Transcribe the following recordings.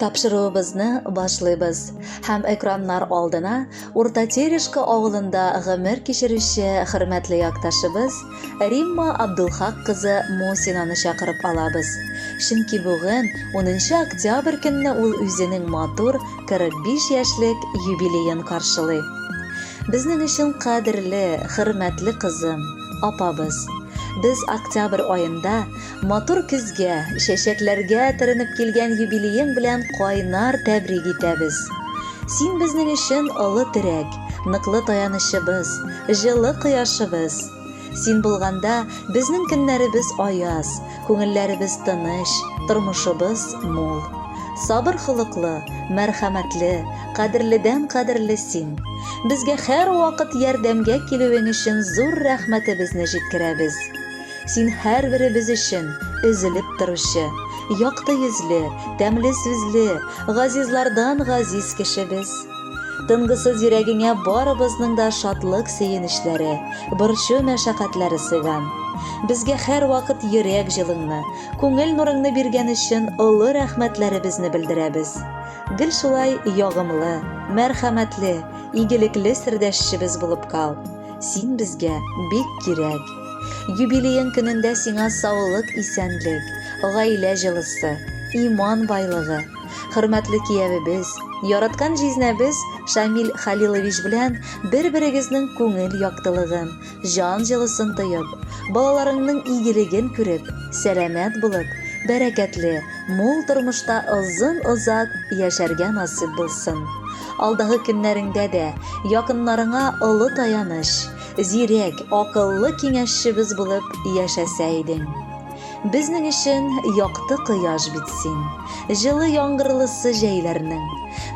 Тапшыруыбызны башлыйбыз һәм экраннар алдына Урта Терешка авылында гомер кичерүче хөрмәтле якташыбыз Римма Абдулхак кызы Мусинаны чакырып алабыз. Чөнки бүген, унынчы октябрь көнне ул үзенең матур 45 яшьлек юбилеен каршылый. Безнең өчен кадерле, хөрмәтле кызым, апабыз. Без октябрь аенда Матур көзгә, чәчәкләргә төренеп килгән юбилеең белән кайнар тәбрик итәбез. Син безнең өчен олы терәк, ныклы таянычыбыз, җылы кояшыбыз. Син булганда, безнең көннәребез аяз, күңелләребез тыныч, тормышыбыз мул. Сабыр холыклы, мәрхәмәтле, кадерледән кадерле син. Безгә һәрвакыт ярдәмгә килүең өчен зур рәхмәтебезне җиткерәбез. Син һәрберебез өчен өзелеп торучы, якты йөзле, тәмле сүзле, газизлардан газиз кешебез. Тынгысыз йөрәгеңә барыбызның да шатлык-сөенечләре, борчу-мәшәкатьләре сыйган. Безгә һәрвакыт йөрәк җылыңны, күңел нурыңны биргән өчен олы рәхмәтләребезне белдерәбез. Гел шулай ягымлы, мәрхәмәтле, игелекле сердәшчебез булып кал. Син безгә бик кирәк. Юбилеең көнендә сиңа саулык-исәнлек, гаилә җылысы, иман байлыгы, хөрмәтле киявебез, яраткан җизнәбез Шамил Хәлилович белән бер-берегезнең күңел яктылыгын, җан җылысын тоеп, балаларыңның игелеген күреп, сәламәт булып, бәрәкәтле, мул тормышта озын-озак яшәргә насыйп булсын. Алдагы көннәреңдә дә якыннарыңа олы таяныч, Зирәк, акыллы киңәшчебез булып яшәсә идең. Безнең өчен якты кояш бит син, җылы яңгырлысы җәйләрнең.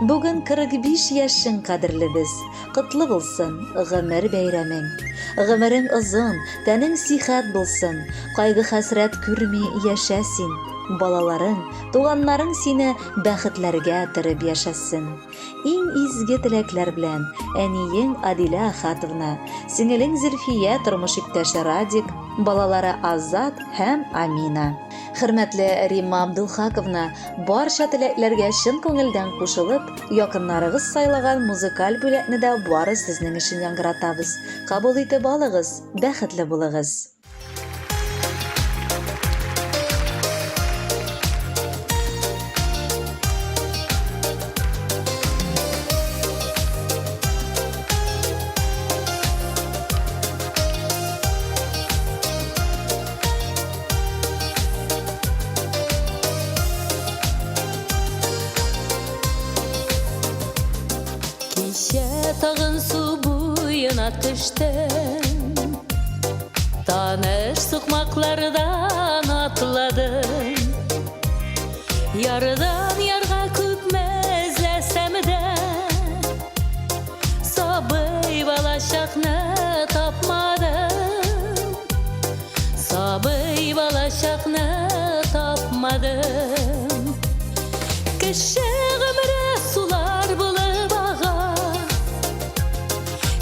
Бүген 45 яшең, кадерлебез, котлы булсын гомер бәйрәмең. Гомерең озын, тәнең сихәт булсын, кайгы-хәсрәт күрми яшә син. Балаларың, туганнарың сине бәхетләргә төреп яшәсен. Иң изге теләкләр белән, әниең Адилә Ахатовна, сеңелең Зөлфия, тормыш иптәше Радик, балалары Азат һәм Амина. Хөрмәтле Римма Абдулхаковна, барча теләкләргә чын күңелдән кушылып, якыннарыгыз сайлаган музыкаль бүләкне дә бары сезнең өчен яңгыратабыз. Кабул итеп алыгыз, бәхетле булыгыз! Кичә тагын су буена төштем. Таныш сукмаклардан атладым. Ярдан ярга күпме эзләсәм дә, Сабый балачакны тапмадым. Сабый балачакны тапмадым. Кеше гомере сулар булып ага.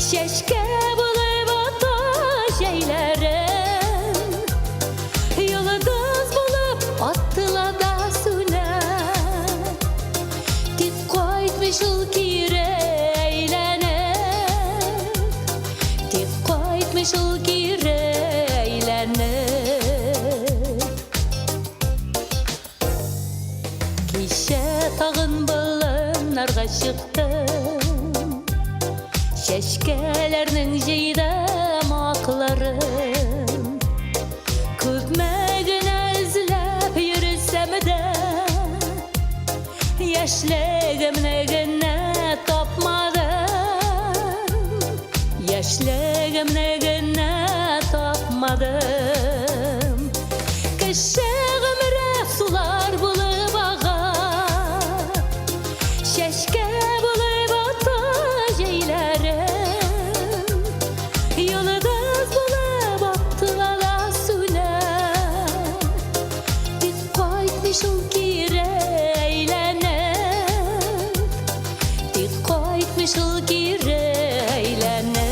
Чәчкә булып ата җәйләрем. Йолдыз булып атыла да сүнә. Тик кайтмый шул кире әйләнеп. Тик кайтмый шул кире әйләнеп. Кичә тагын болыннарга чыктым, Чәчкәләрнең җыйдым акларын. Күпме генә эзләп йөрсәм дә, Яшьлегемне генә тапмадым. Яшьлегемне генә тапмадым. Кеше гомере сулар булып ага, Чәчкә булып ата җәйләрем. Йолдыз булып атыла да сүнә. Тик кайтмый шул кире әйләнеп. Тик кайтмый шул кире әйләнеп.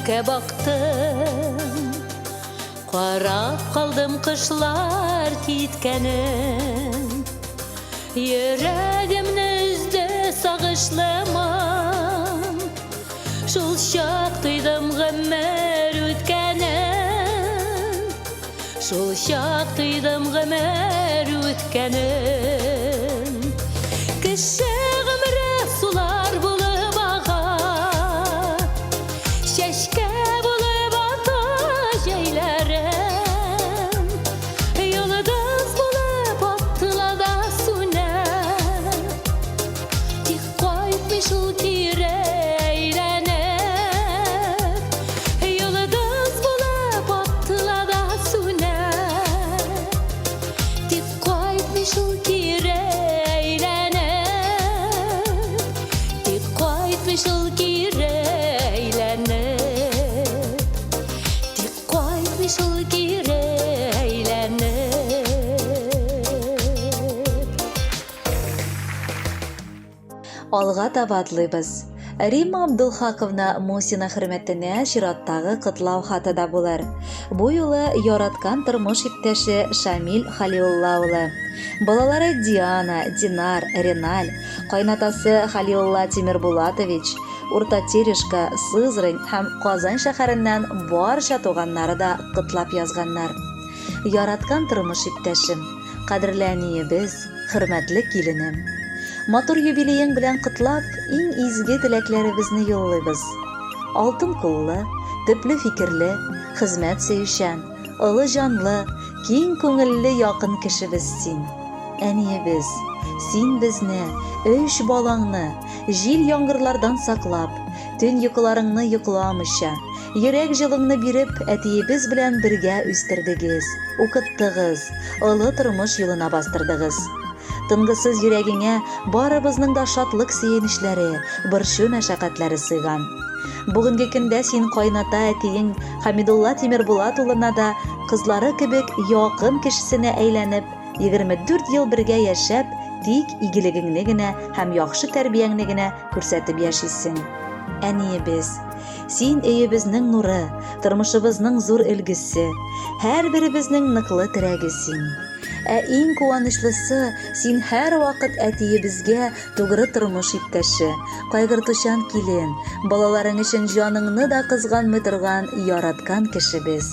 Күккә бактым, Карап калдым кышлар киткәнен. Йөрәгемне өзде сагышлы моң. Шул чак тойдым гомер үткәнен. Шул чак тойдым гомер үткәнен. Кеше гомере сулар булып ага. Чәчкә булып ата җәйләрем. Йолдыз булып атыла да сүнә. Тик кайтмый шул кире әйләнеп. Йолдыз булып атыла да сүнә. Тик кайтмый шул кире әйләнеп. Тик кайтмый шул кире әйләнеп. Тик кайтмый шул кире әйләнеп. Алга таба атлыйбыз. Римма Абдулхаковна Мусина хөрмәтенә чираттагы котлау хаты да булыр. Бу юлы яраткан тормыш иптәше Шамил Халиулла улы. Балалары Диана, Динар, Реналь, кайнатасы Халиулла Тимербулатович, Урта Терешка, Сызрань һәм Казан шәһәреннән барча туганнары да котлап язганнар. Яраткан тормыш иптәшем, кадерле әниебез, хөрмәтле киленем! Матур юбилеең белән котлап, иң изге теләкләребезне юллыйбыз. Алтын куллы, төпле фикерле, хезмәт сөючән, олы җанлы, киң күңелле якын кешебез син. Әниебез, син безне, өч балаңны, җил-яңгырлардан саклап, төн йокыларыңны йокламыйча, йөрәк җылыңны биреп, әтиебез белән бергә үстердегез, укыттыгыз, олы тормыш юлына бастырдыгыз. Тынгысыз йөрәгеңә барыбызның да шатлык-сөенечләре, борчу-мәшәкатьләре сыйган. Бүгенге көндә син кайната әтиең Хәмидулла Тимербулат улына да кызлары кебек якын кешесенә әйләнеп, 24 ел бергә яшәп, тик игелегеңне генә һәм яхшы тәрбияңне генә күрсәтеп яшисең. Әниебез, син өебезнең нуры, тормышыбызның зур өлгесе, һәрберебезнең ныклы терәге син. Ә иң куанычлысы, син һәрвакыт әтиебезгә тугры тормыш иптәше, кайгыртучан килен, балаларың өчен җаныңны да кызганмый торган яраткан кешебез.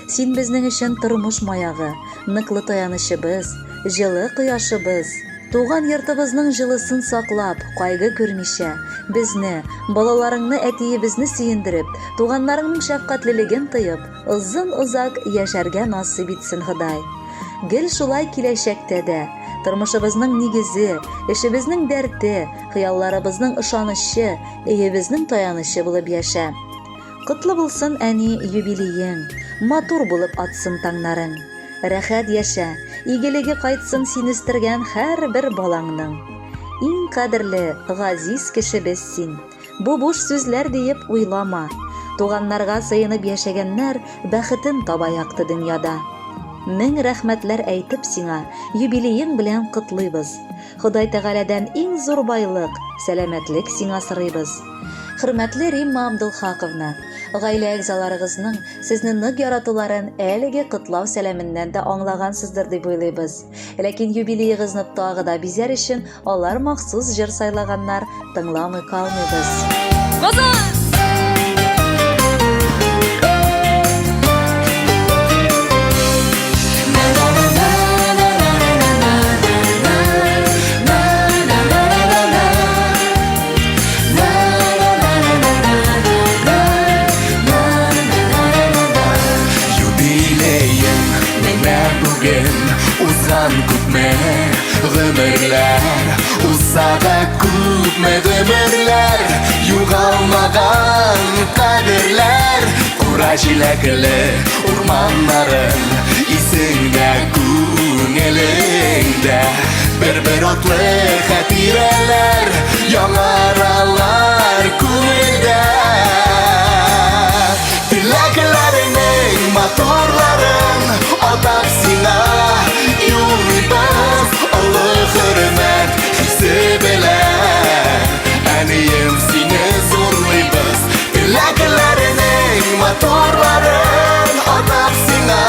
Син безнең өчен тормыш маягы, ныклы таянычыбыз, җылы кояшыбыз. Туган йортыбызның җылысын саклап, кайгы күрмичә, безне, балаларыңны, әтиебезне сөендереп, туганнарыңның шәфкатьлелеген тоеп, озын-озак яшәргә насыйп итсен Ходай. Гел шулай киләчәктә дә, тормышыбызның нигезе, эшебезнең дәрте, хыялларыбызның ышанычы, өебезнең таянычы булып яшә. Котлы булсын, әни, юбилеең, Матур булып атсын таңнарың. Рәхәт яшә, игелеге кайтсын Син үстергән һәрбер балаңның. Иң кадерле, газиз кешебез син. Бу буш сүзләр диеп уйлама. Туганнарга сыенып яшәгәннәр Бәхетен таба якты дөньяда. Мең рәхмәтләр әйтеп сиңа, Юбилеең белән котлыйбыз. Ходай Тәгаләдән иң зур байлык, сәламәтлек сиңа сорыйбыз. Хөрмәтле Римма Абдулхаковна, гаилә әгъзаларыгызның сезне нык яратуларын әлеге котлау сәламеннән дә аңлагансыздыр дип уйлыйбыз. Ләкин юбилеегызны тагы да бизәр өчен алар махсус җыр сайлаганнар, тыңламый калмыйбыз. Казан! Юбилеең менә бүген узган күпме гомерләр Узса да күпме гомерләр Югалмаган кадерләр Кура җиләкле урманнарың Исеңдә күңелеңдә Бер-бер атлы хатирәләр Яңаралар күңелдә Теләкләреңнең матурларын Атап сиңа юллыйбыз Олы хөрмәт хисе белән Әнием сине зурлыйбыз Теләкләреңнең матурларын атап сиңа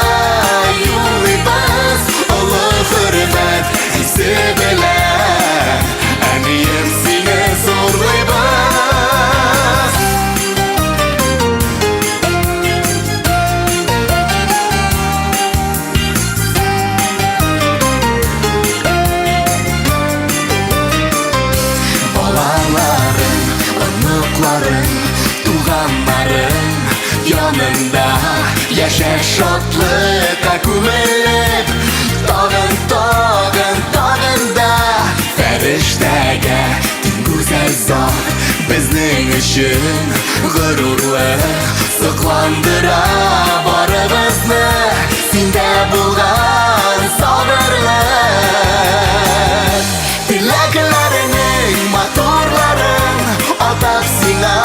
юллыйбыз олы хөрмәт хисе белән. Әнием, сине зурлыйбыз. Балаларың, оныкларың, туганнарың янында яшә шатлыкка күмелеп, тагын, тагын, тагын да фәрештәгә тиң гүзәл зат безнең өчен горурлык сокландыра барыбызны синдә булган сабырлык. Теләкләреңнең матурларын атап сиңа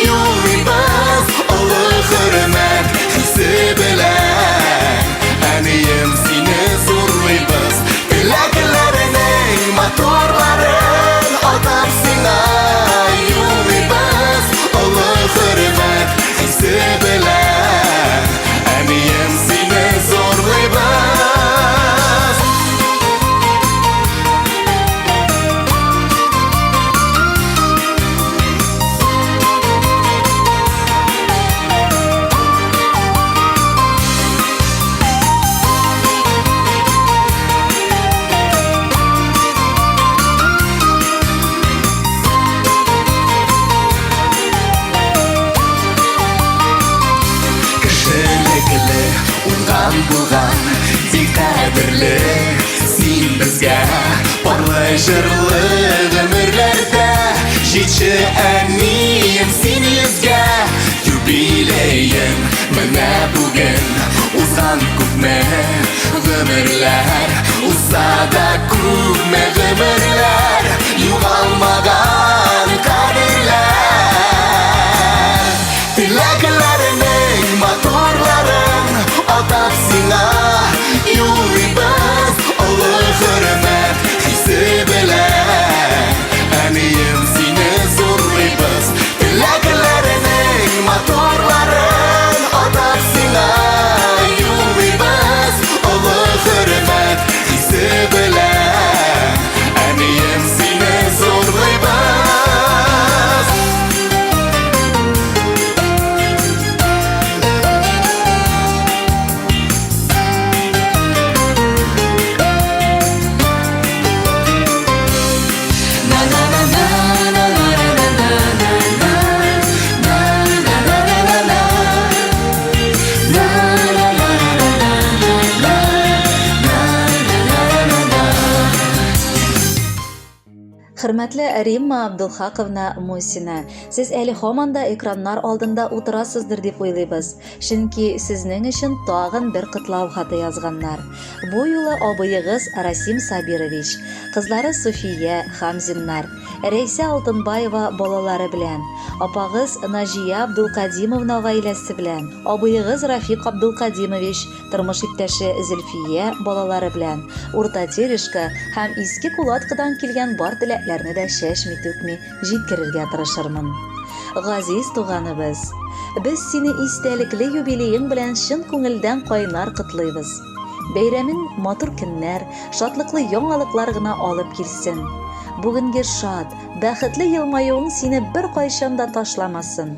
юллыйбыз олы хөрмәт хисе белән. Әнием, сине зурлыйбыз. Теләкләреңнең матурларын атап сиңа юллыйбыз олы хөрмәт хисе белән. Әнием, сине зурлыйбыз. Кешелекле, уңган булган, бик кадерле син безгә. Парлы җырлы гомерләрдә җитче, әнием, син йөзгә. Юбилеең менә бүген узган күпме гомерләр, узса да күпме гомерләр, югалмаган кадерләр. Теләкләренең матурларын атап сиңа юллыйбыз олы хөрмәт хисе белән. Әнием, сине зурлыйбыз. Теләкләренең матурларын атап сиңа юллыйбыз олы хөрмәт хисе белән. Әнием, сине зурлыйбыз. Хөрмәтле Римма Абдулхаковна Мусина, сез әле һаман да экраннар алдында утырасыздыр дип уйлыйбыз. Чөнки сезнең өчен тагын бер котлау хаты язганнар. Бу юлы абыегыз Расим Сабирович, кызлары Суфия Хамзиннар, Рәйсә Алтынбаева балалары белән, апагыз Наҗия Абдулкадимовна гаиләсе белән, абыегыз Рафик Абдулкадимович, тормыш иптәше Зөлфия балалары белән, Урта Терешка һәм Иске Кулаткадан килгән бар теләкләрне дә чәчми-түкми җиткерергә тырышырмын. Газиз туганыбыз, без сине истәлекле юбилеең белән чын күңелдән кайнар котлыйбыз. Бәйрәмең матур көннәр, шатлыклы яңалыклар гына алып килсен. Бүгенге шат, бәхетле елмаюың сине беркайчан да ташламасын.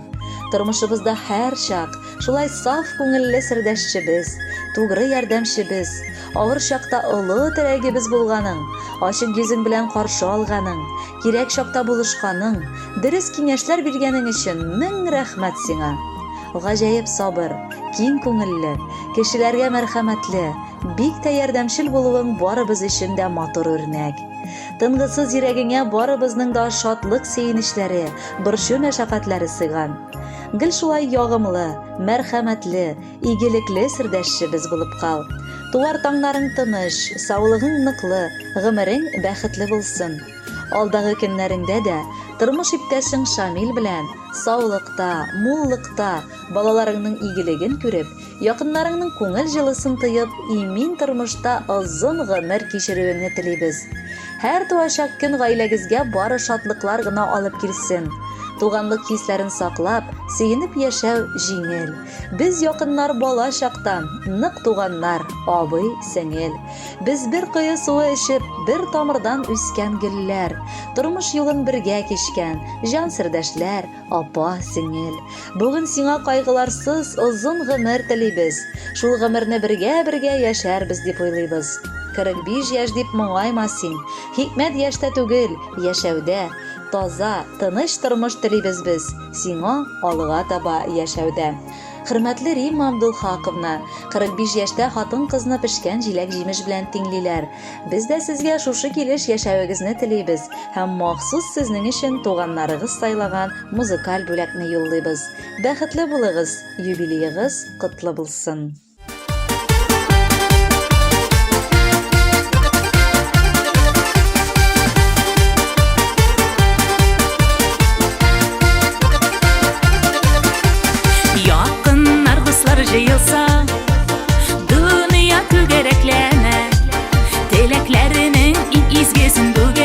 Тормышыбызда һәрчак Шулай саф күңелле сердәшчебез, тугры ярдәмчебез, авыр чакта олы терәгебез булганың, ачык йөзең белән каршы алганың, кирәк чакта булышканың, дөрес киңәшләр биргәнең өчен мең рәхмәт сиңа. Гаҗәеп сабыр, киң күңелле, кешеләргә мәрхәмәтле, бик тә ярдәмчел булуың барыбыз өчен дә матур үрнәк. Тынгысыз йөрәгеңә барыбызның да шатлык-сөенечләре, борчу-мәшәкатьләре сыйган. Гел шулай ягымлы, мәрхәмәтле, игелекле сердәшчебез булып кал. Туар таңнарың тыныч, саулыгың ныклы, гомерең бәхетле булсын. Алдагы көннәреңдә дә тормыш иптәшең Шамил белән саулыкта, муллыкта, балаларыңның игелеген күреп, якыннарыңның күңел җылысын тоеп, имин тормышта озын гомер кичерүеңне телибез. Һәр туачак көн гаиләгезгә бары шатлыклар гына алып килсен. Туганлык хисләрен саклап, сөенеп яшәү җиңел. Без якыннар бала чактан, нык туганнар, абый, сеңел. Без бер кое суы эчеп, бер тамырдан үскән гөлләр. Тормыш юлын бергә кичкән, җан сердәшләр, апа, сеңел. Бүген сиңа кайгыларсыз озын гомер телибез. Шул гомерне бергә-бергә яшәрбез дип уйлыйбыз. 45 яшь дип моңайма син. Хикмәт яшьтә түгел, яшәүдә. Таза, тыныч тормыш телибез без сиңа алга таба яшәүдә. Хөрмәтле Римма Абдулхаковна, 45 яшьтә хатын-кызны пешкән җиләк-җимеш белән тиңлиләр. Без дә сезгә шушы килеш яшәвегезне телибез һәм махсус сезнең өчен туганнарыгыз сайлаган музыкаль бүләкне юллыйбыз. Бәхетле булыгыз, юбилеегыз котлы булсын! Якыннар, дуслар җыелса, дөнья түгәрәкләнә. Теләкләренең иң изгесен бүген.